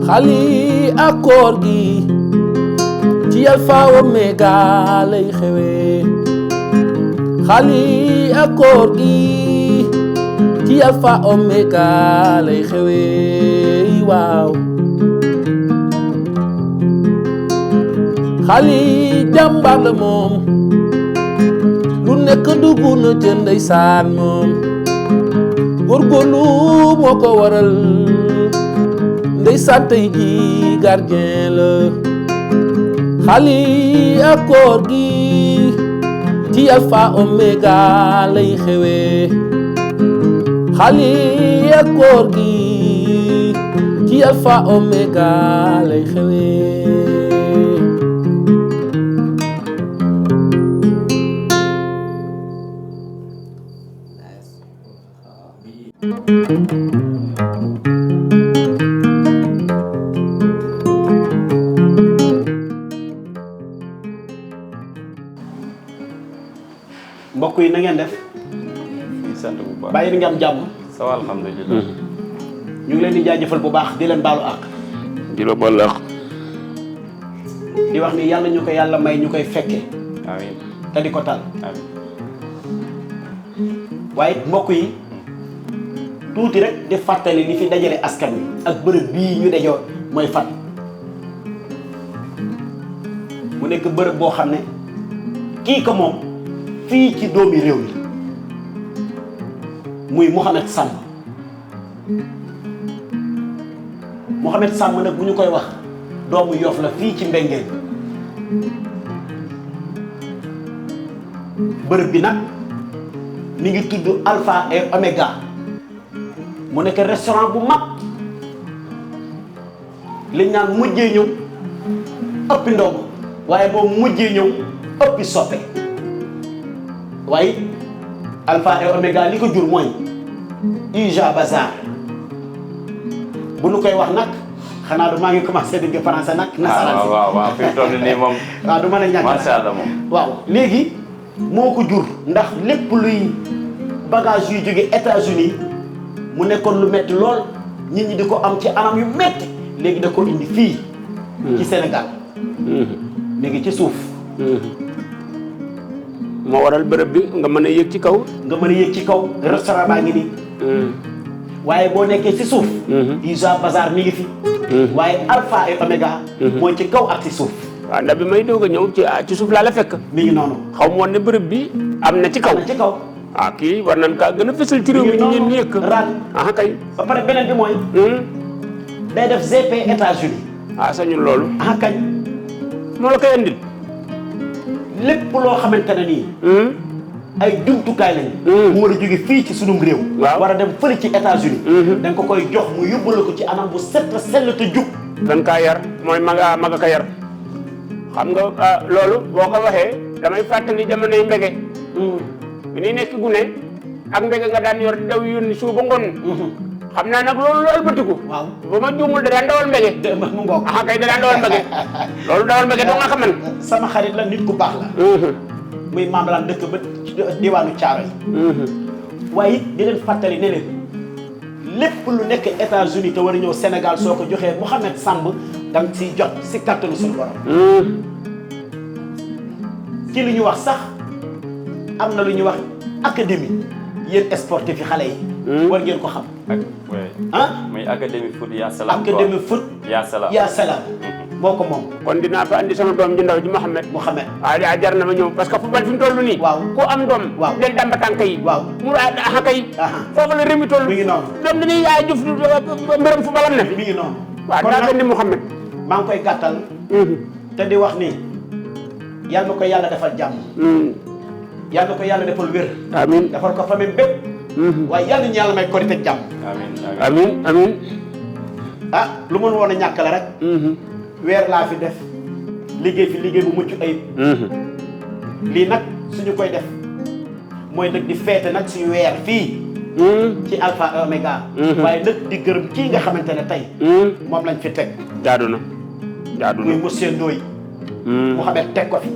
xali ak koor gi ci Alpha Omega lay xewee xali ak koor gi ci Alpha Omega lay xewee waaw xali jàmbaar la moom lu nekk dugg na ca ndeysaan moom góorgóorlu moo ko waral ndeysaan tey ji gardien la xali ak koor gi ci Alpha Omega lay xewee xali ak koor gi ci Alpha Omega lay xewee mbokk yi na ngeen def sant bu baax bàyyi nga am jàmm ça va alhamdulilah ñu ngi leen di jaajëfal bu baax di leen baalu àq di la baal àq di wax ni yàlla ñu ko yàlla may ñu koy fekke amiin te di ko tal amiin waaye mbokk yi tuuti rek di fàttali li fi dajale askan wi ak bërëb bii ñu dajoo mooy fan mu nekk bërëb boo xam ne kii ko moom fii ci doomi réew mi muy Mouhamed Samb Mouhamed Samb nag bu ñu koy wax doomu Yoff la fii ci Mbengeen bërëb bi nag mi ngi tudd Alpha et Omega mu nekk restaurant bu mag liñ naan mujjee ñëw ëppi ndongo waaye moom mujjee ñëw ëppi soppe waaye Alpha et Omega li ko jur mooy Ija Bazar bu nu koy wax nag xanaa du maa ngi commencé dégg français nag. nasaraan si waaw fi mu toll nii moom. waaw du mën a ñàkk macha allah moom. waaw léegi moo ko jur ndax lépp luy bagage yuy jóge États-Unis mu nekkoon lu metti lool nit ñi di ko am ci anam yu metti léegi da ko indi fii. ci Sénégal. léegi ci suuf. moo waral bërëb bi nga mën a yëg ci kaw. nga mën a yëg ci kaw restaurant baa ngi nii. waaye boo nekkee ci suuf. Ija Bazar mi ngi fi. waaye Alpha et Omega. mooy ci kaw ak ci suuf. waaw ndax bi may doog a ñëw ci suuf laa la fekk. mi ngi noonu. xaw ma woon ne bërëb bi am na ci kaw. am na ci kaw. ah kii war nañ kaa gën a fësal ci réew mi ñu ñeen yëkk. ran ah kay. ba pare beneen bi mooy. day def GP États-Unis. ah sañul loolu. ah kañ. moo la koy andil. lépp loo xamante ne nii. ay jumtukaay lañ. mu war a jóge fii ci sunum réew. waaw war a dem fële ci États-Unis. da nga ko koy jox mu yóbbale ko ci anam bu set sell te jub. dañ kaa yar mooy maga ka yar xam nga loolu boo ko waxee damay fàttali jamonoy mbege. bi ñuy nekk gune ak mbege nga daan yor daw yónni suba ngoon. xam naa nag loolu ëlbatiku. waaw ba ma juumul da daan dawal mbege. mu ngoog ah kay da daan dawal mbege. loolu dawal mbege doo nga xaman. sama xarit la nit ku baax la. muy maam laan dëkk ba diwaanu Thiaroye. waaye it di leen fàttali ne leen lépp lu nekk États-Unis te war a ñëw Sénégal soo ko joxee Mouhamed Samb da nga siy jot si kattanu suñu borom. ci li ñu wax sax am na lu ñuy wax académie yéen sportif yi xale yi. war ngeen ko xam. ah muy académie foot yaa salaam. académie foot. yaa salaam yaa salaam. moo ko moom. kon dinaa fa andi sama doom ji ndaw ji Mouhamed. waaw jar na ma ñëw parce que football fi mu toll nii. waaw ku am doom. waaw del damba tànk yi. waaw mu kay. foofu la réew mi toll. mi ngi noonu. doom dañuy yaay jëf mbërëm football am na fi. mi ngi noonu. waaw daa mel ni Mouhamed. maa ngi koy gàttal. te di wax ni yal na ko yàlla defal jàmm. yal na ko yàlla defal wér. amiin defal ko famille bépp. waaye yal nañu yàlla may korite jàmm. amiin ah lu mën woon a ñàkk la rek. weer laa fi def liggéey fi liggéey bu mucc ayib. lii nag suñu koy def mooy nag di feete nag suñu weer fii. ci Alpha et Omega. waaye nag di gërëm kii nga xamante ne tey. moom lañ fi teg. jaadu na muy monsieur Ndoye. Mouhamed teg ko fi.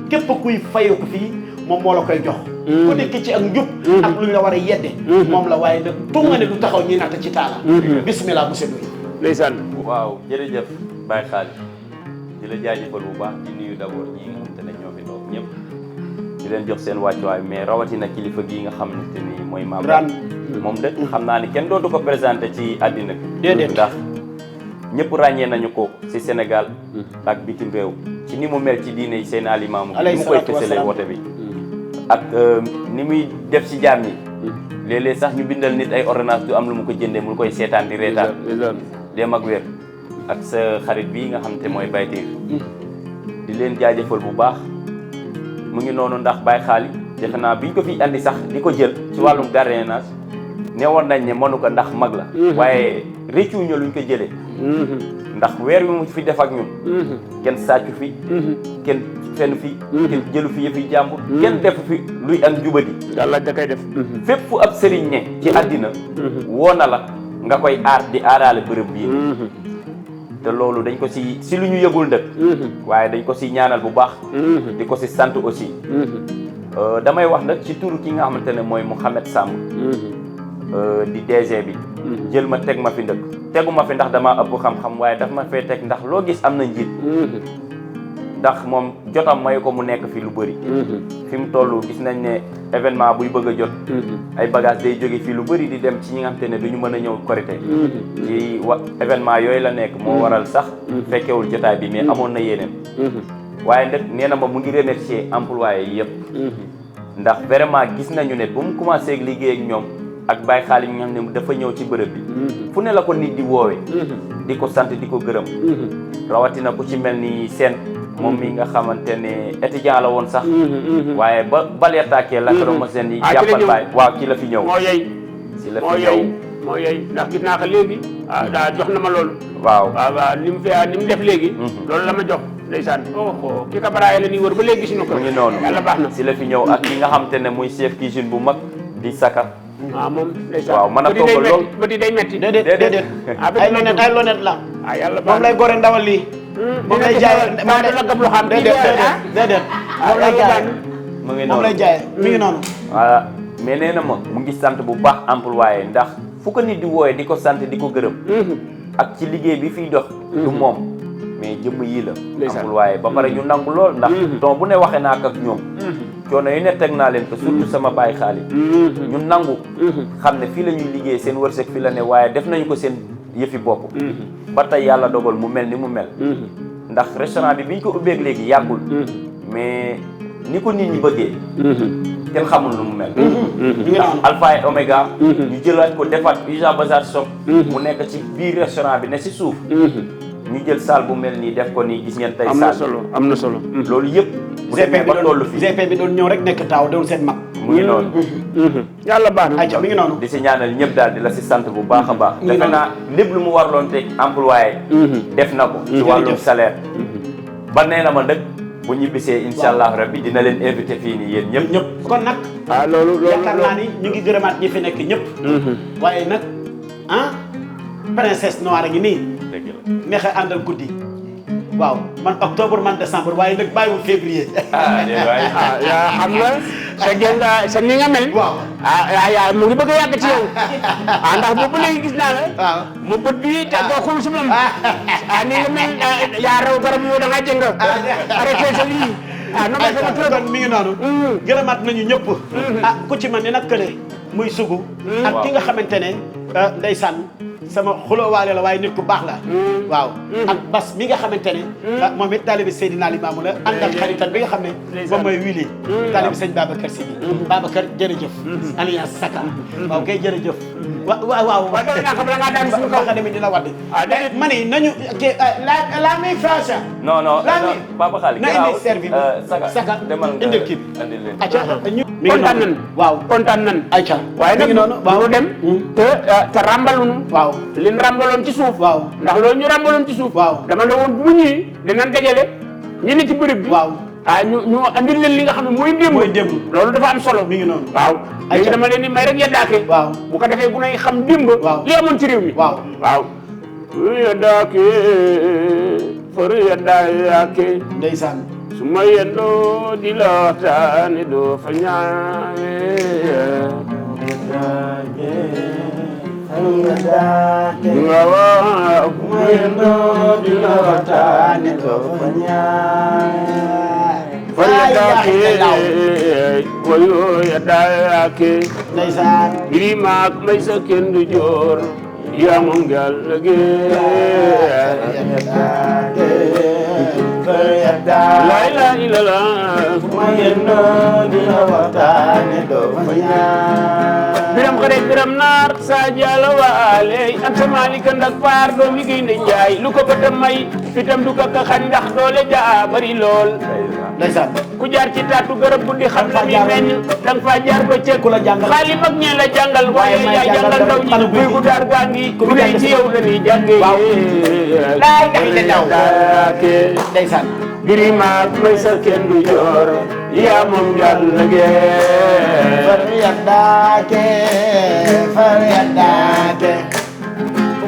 képp kuy fayoo ko fii moom moo la koy jox. ku nekk ci ak njub. ak lu ñu la war a yedde. moom la waaye nag tunga ne du taxaw ñi natt ci taala. bismillah monsieur Ndoye. ndeysaan. waaw jërëjëf Baye Xaali di la jaajëfal bu baax di nuyu d'abord ñi nga xamante ne ñoo fi toog ñëpp di leen jox seen wàccuwaay mais rawatina kilifa gii nga xamante ni mooy maam moom de xam naa ni kenn dootu ko présenté ci àddina bi déedéet ndax ñëpp ràññee nañu ko ci Sénégal ak bitim réew ci ni mu mel ci diine yi seen alimaamu ni mu koy fësalee woote bi ak ni muy def ci jaam ñi léeg-léeg sax ñu bindal nit ay ordonnance du am lu mu ko jëndee mu koy seetaan di reetaan dem ak wér ak sa xarit bii nga xam te mooy Baytiir di leen jaajëfal bu baax mu ngi noonu ndax Baye Xaali defe naa biñ ko fi andi sax di ko jël ci wàllum gardiennage ne woon nañ ne mënu ko ndax mag la waaye réccuñu luñ ko jëlee ndax weer wi mu fi def ak ñun kenn sàccu fi kenn fenn fi kenn jëlu fi yëf yi jàmbur kenn defu fi luy ak njubadi yàlla da koy def fépp fu ab sëriñ ne ci àddina woo na la nga koy aar di aaraale bërëb bii te loolu dañ ko si lu ñu yëgul ndëkk waaye dañ ko si ñaanal bu baax di ko si sant aussi damay wax nag ci turu ki nga xamante ne mooy Mouhamed Samb di DG bi jël ma teg ma fi ndëkk tegu ma fi ndax damaa ëpp xam-xam waaye daf ma fee teg ndax loo gis am na njiit ndax moom jotam may ko mu nekk fi lu bëri fi mu toll gis nañ ne événement buy bëgg a jot ay bagage day jóge fii lu bëri di dem ci ñi nga xamante ne du ñu mën a ñëw Korité ci événement yooyu la nekk moo waral sax fekkewul jotaay bi mais amoon na yeneen waaye nag nee na ma mu ngi remercier employé yi yëpp ndax vraiment gis nañu ne bu mu commencé liggéey ak ñoom ak Baye Xaali mi nga xam ne dafa ñëw ci bërëb bi fu ne la ko nit di woowee di ko sant di ko gërëm rawatina ku ci mel ni seen moom mi nga xamante ne étudiant la woon sax waaye ba balee tàkkee lacrymogène yi jàppal Baye waaw ci la fi ñëw moo yey ci la fi ñëw moo yey ndax gis naa ko léegi daa jox na ma loolu waaw waaw ni mu def léegi loolu la ma jox ndeysaan oh ki ka baraaye la nii wër ba léegi gis na ko mu ngi noonu yàlla baax na ci la fi ñëw ak ki nga xamante ne muy chef cuisine bu mag di Saka waaw moom ndeysaan waaw mën a togg lool ba di day metti déedéet ay lonet la yàlla baax moom lay gore ndawal lii moom lay jaay moom lay gab lu xam déedéet moom lay jaay mu ngi moom noonu lay jaay mi ngi noonu voilà mais nee na ma mu ngi sant bu baax employé ndax fu ko nit di wooyee di ko sant di ko gërëm ak ci liggéey bi fiy dox du moom mais jëmm yii la employé ba pare ñu nangu lool ndax donc bu ne waxee naa ak ñoom coono yu ne teg naa leen ko surtout sama Baye Xaali ñu nangu xam ne fii la ñuy liggéey seen wërsëg fii la ne waaye def nañu ko seen yëfi bopp ba tey yàlla dogal mu mel ni mu mel ndax restaurant bi biñ ko ubbeeg léegi yàggul mais ni ko nit ñi bëggee kenn xamul lu mu mel ndax Alpha et Oméga ñu jëlaat ko defaat Uja Bazar Shop mu nekk ci biir restaurant bi ne si suuf ñu jël salle bu mel nii def ko nii gis ngeen tey salle am na solo loolu yëpp bu demee ba tollu fi GP bi doon ñëw rek nekk taaw doon seen mag mu ngi noonu yàlla baax na ayca mi ngi noonu di si ñaanal ñëpp daal di la si sant bu baax a baax defe naa lépp lu mu warloon teg employé def na ko ci wàllum salaire ba nee na ma nag bu ñibbisee incha allah rabbi dina leen invité fii nii yéen ñëpp kon nag loolu yaakaar naa ni ñu ngi gërëmaat ñi fi nekk ñëpp waaye nag princesse noire a ngi nii dëgg la neex a àndal guddi waaw man octobre man décembre waaye nag bàyyiwul février yaa xam nga sa jël sa ni nga mel waaw yaa mu ngi bëgg a yàgg ci yow ndax boobu léegi gis naa la waaw mu bët bi te doo xool si moom ni nga mel yaa raw garab yow da ngaa jëng arrêté sa lii kon mi ngi noonu gërëmaat nañu ñëpp ku ci man ni nag kële muy sugu ak ki nga xamante ne ndeysaan sama xulóowaale la waaye nit ku baax la waaw ak bas mi nga xamante ne moom it taalibi Seydina Limaamu la ànd ak xaritam bi nga xam ne moom mooy wili taalibi sëñ Babacar Si bi Babacar jërëjëf alias Saka waaw kay jërëjëf waaw académie dina wadd ma ni nañu la mi frasa non Papa Xaali na indi servi bi Saka indil kii bi kontaan nan waaw kontaan nan ayca waaye nag noonu waaw dem te rambalunu waaw liñ rambaloon ci suuf waaw ndax loolu ñu rambaloon ci suuf waaw dama ne woon bu mu ñëwee dinañ dajale ñi ne ci bërëb bi waaw ñu andil leen li nga xam ne mooy démb loolu dafa am solo mi ngi noonu waaw léegi dama leen di may rek yeddaake waaw bu ko defee bu nay xam démb waaw li amoon ci réew mi waaw yeddaake fëru yeddaake ndeysaan su ma yendoo di la waxtaane doo fa ñaawe waaw mayendoo di la waxtaane doo fa ñaay faryadaake wayo yadaake ndeysaan birimaak may sa kenn du joor yaa moom gal lage la ilaha illallah mayendoo di la waxtaane doo fa ñaay biram xare biram naar sa jalo waale ak sa malika ndak paar doom liggéey nde njaay lu ko bëtam may fitam du ko xañ ndax doole jaa bari lool ndeysaan ku jaar ci taatu garab bu di xam li meññ danga fa jaar ba cëg ku la jàngal xaali mag ñee la jàngal waaye yaa jàngal ndaw ñi buy gu daar gaa ngi ku bu dee ci yow la ñuy jàngee laay ngay daw daake ndeysaan birimaak may sa kenn du joor yaa moom jàll gee faryadaake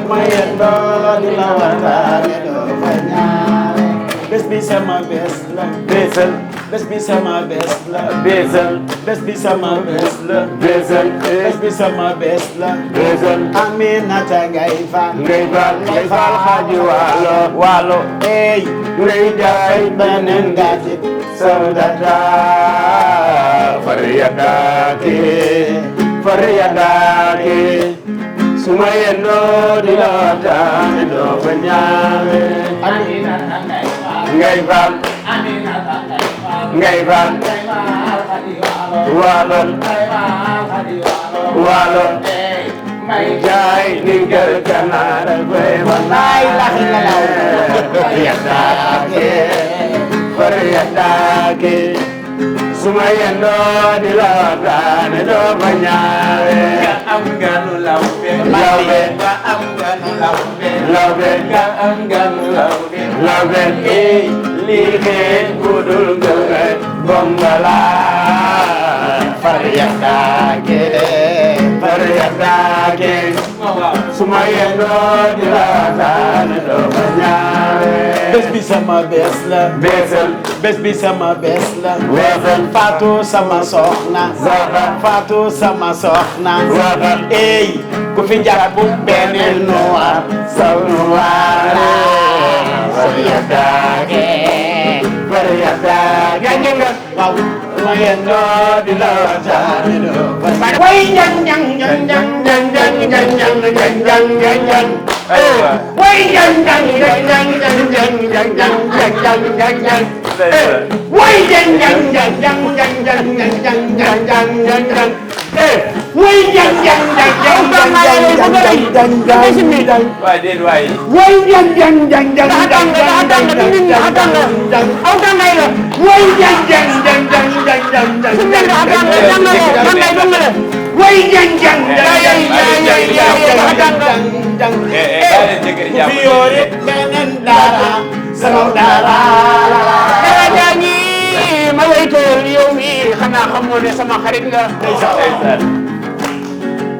mayendoo di la waxtaane doo fa ñaare bés bi sama bés la beesal bés bi sama bés la beesal bés bi sama bés la beesal bés bi sama bés la beesal Aminata Ngay Faal ngay faal xaaji waalo waalo ey ngay jaay beneen gaatit sawdata faryadaake suma yendoo di la waxtaane doo fa ñaame ngay faal waalo jaay ni gër kanaara koy Laa ilaaha illallaah faryadaake suma yendoo di la waxtaane doo fa ñaame am ganu lawbe lawbe am ganu lawbe lawbe am ganu lawbe lawbe lii xeet budul gëre bongala faryadaake suma yendoo di la waxtaane doo fa ñaame bés bi sama bés la beesal bés bi sama bés la beesal Fatou sama soxna Zaba. Fatou sama soxna Zaba. ey ku fi jàpp beneen noir saw nu waare faryadaake nga waaw mayendoo di la waxtaane doo fa ñaare way jang jang jang jang jang jang jang jang jang jang jang jang aywa way jang jang jang jang jang jang jang jang jang jang jang way jang jang jang jang jang jang jang jang jang jang jang jang way jang jang jang jang jang jang jang jang waay déet waay way jang jang jang jang jang jang jang jang aw tangay la way jang jang jang jang jang jang jang way jang jang jang ku fi yoore beneen dara sama dara dara jangi ma waytol yow mi xanaa xamoo ne sama xarit nga ndeysaan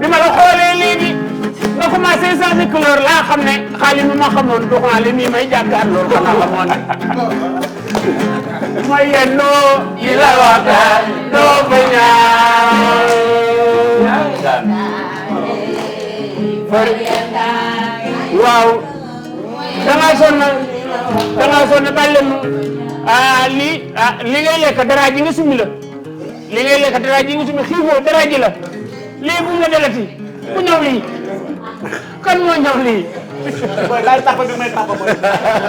bi ma la xoolee léegi nga commencé changer couleur laa xam ne xaalis mi ma xamoon doxaale nii may jàkkaar loolu xanaa xamoon ne ma yennoo yi la waxtaan doo fa ñaaw waaw danga sonn bàlle mu li ngay lekk dara ji nga summi la li ngay lekk dara ji nga summi xiifoo dara ji la lii bu nga delati ku ñëw lii kan moo ñëw lii boy laay tàpp bi may tàpp boy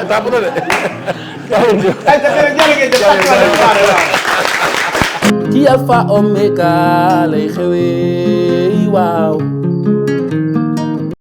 tàpp na de ay ta fere jël ngeen def ci Alpha Omega lay xewee waaw